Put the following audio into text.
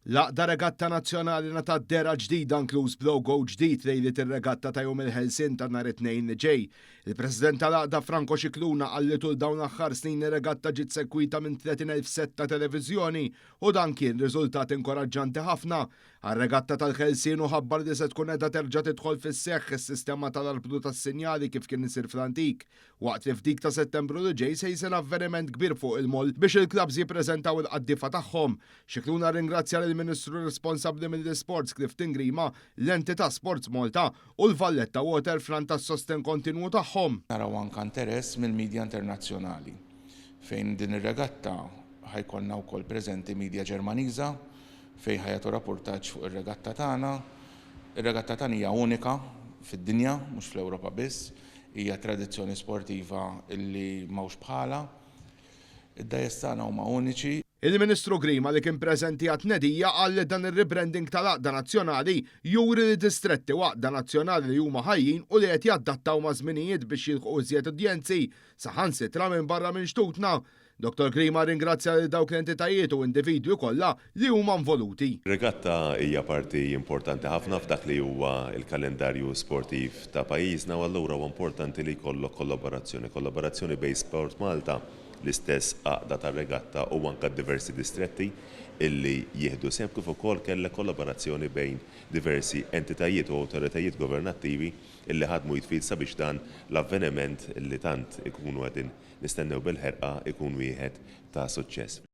L-Għaqda Regatta Nazzjonali ngħatat dehra ġdida inkluż b'logo ġdid lejliet ir-regatta ta' Jum il-Ħelsien ta' nhar it-Tnejn li ġej. Il-President tal-Għaqda Franco Scicluna qal li tul dawn l-aħħar snin ir-regatta ġiet segwita minn 30,000 set ta' televiżjoni u dan kien riżultat inkoraġġanti ħafna għar-regatta tal-Ħelsien u ħabbar li se tkun qiegħda terġa' tidħol fis-seħħ is-sistema tal-arblu tas-sinjali kif kien isir fl-antik waqt li f'dik ta' Settembru li ġej se jsir avveniment kbir fuq il-moll biex il-klabbs jippreżentaw il-qaddiefa tagħhom. Scicluna rringrazzja lill-Ministru responsabbli mill-Isports Clifton Grima, l-entità Sports Malta u l-Valletta Waterfront tas-sostenn kontinwu tagħhom. Naraw anke interess mill-media internazzjonali fejn din ir-regatta ħa jkollna wkoll preżenti media Ġermaniża fejn ħa jagħtu rapportaġġ fuq ir-regatta tagħna. Ir-regatta tagħna hija unika fid-dinja, mhux fl-Ewropa biss, hija tradizzjoni sportiva illi m'hawnx bħalha. Id-dgħajjes tagħna huma uniċi. Il-Ministru Grima li kien preżenti għat-tnedija qal li dan ir-rebranding tal-Għaqda Nazzjonali juri li distretti u għaqda nazzjonali li huma ħajjin u li qed jadattaw maż-żminijiet biex jilħqu iżjed udjenzi saħansitra minn barra minn xtutna. Dr. Grima ringrazzja lil dawk l-entitajiet u individwi kollha li huma involuti. Regatta hija parti importanti ħafna f'dak li huwa l-kalendarju sportiv ta' pajjiżna u allura huwa importanti li jkollok kollaborazzjoni, kollaborazzjoni bejn Sport Malta, l-istess għaqda tar-regatta u anke diversi distretti illi jieħdu sehem kif ukoll kellek kollaborazzjoni bejn diversi entitajiet u awtoritajiet governattivi illi ħadmu id f'id sabiex dan l-avveniment illi tant ikunu qegħdin nistennew bil-ħerqa ikun wieħed ta' suċċess.